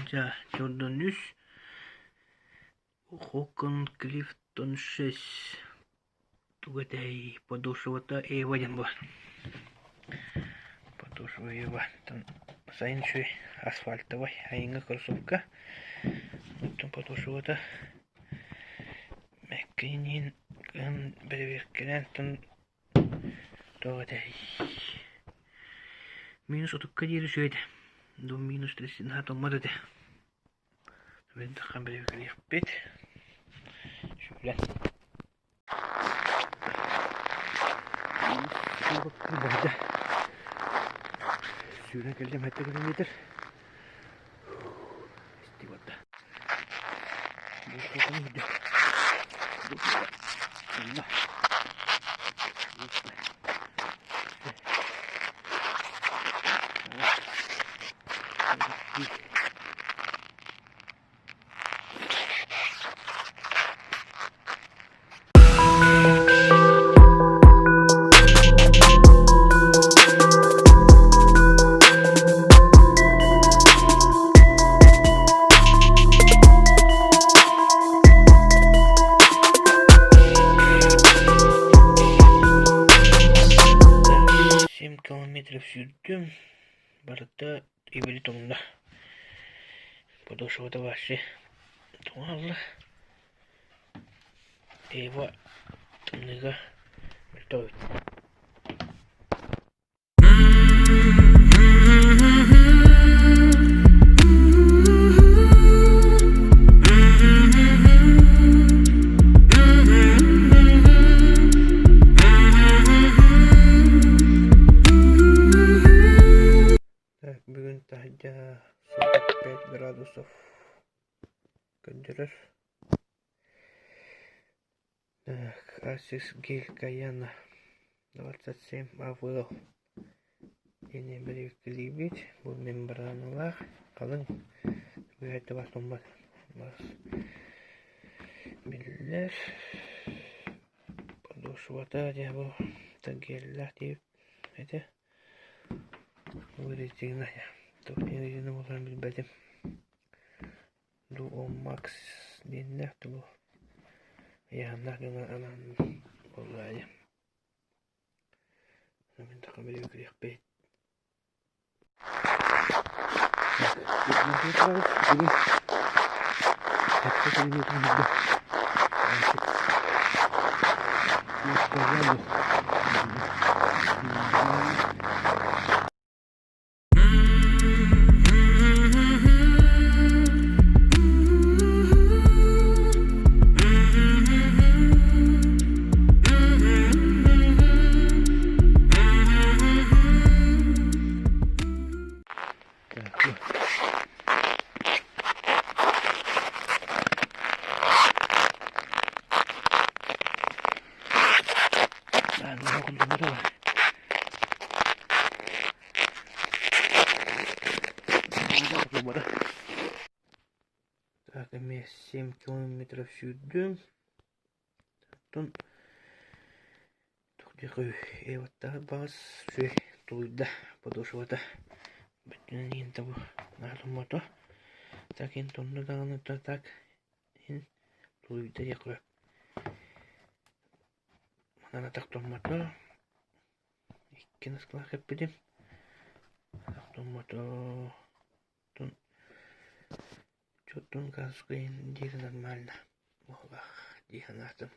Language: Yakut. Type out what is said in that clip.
Дьэ, Jordan 3, Хокон Клифтон 6 тугу этэй подошвата Ева диэн буолар. Подошва Ева. Сайын үчүгэй асфальтовай айыҥҥа кроссовка. Оттон подошвата Мэккиниин кыһын бэрэбиэркэлээн оттон туох этэй минус отукка диэри үчүгэй этэ. До минус 30 наһаа тоҥмот этэ. Бэйдахха бэрэбиэркэлиэхпит. Сүлэн. Сүүрэн кэллим 7 километр. Исти барда. Семь километров сүүрдүм. Барыта ибили тоҥно. Подошвата вообще тоҥо Ева тымныыга мөлтөөбүт. Так, бүгүн таһырдьа 45 градусов көрдөрөр. Так, Асис Гель Каяна 27 АВЛ диэни бэрэбиэркэлиибит. Бу мембраналаах, халыҥ, үөһэттэ бас туммат бас биллэр. Подошвата дьэ бу геллээх диэбит этэ. Бу резина туох диэн резина буоларын билбэтим. Дуо Макс диэннээх тугу ыйааһыннаах дьоҥҥо анаан буоллаайа. Мин таха билиэхпит. Так, эмиэ 7 километров сүүрдүм. Оттон туох диэххэ эбаттаах баҕас үчүгэй тулуйда подошвата бүттүнэн иһин табы наһаа Так иһин тонно даҕаны так иһин тулуйда диэххэ Манан атах томмото. Икки наскылаах кэппитим. Атах томмото. Чоттун кааскайын диир нормально. Буоллах дии санаатым.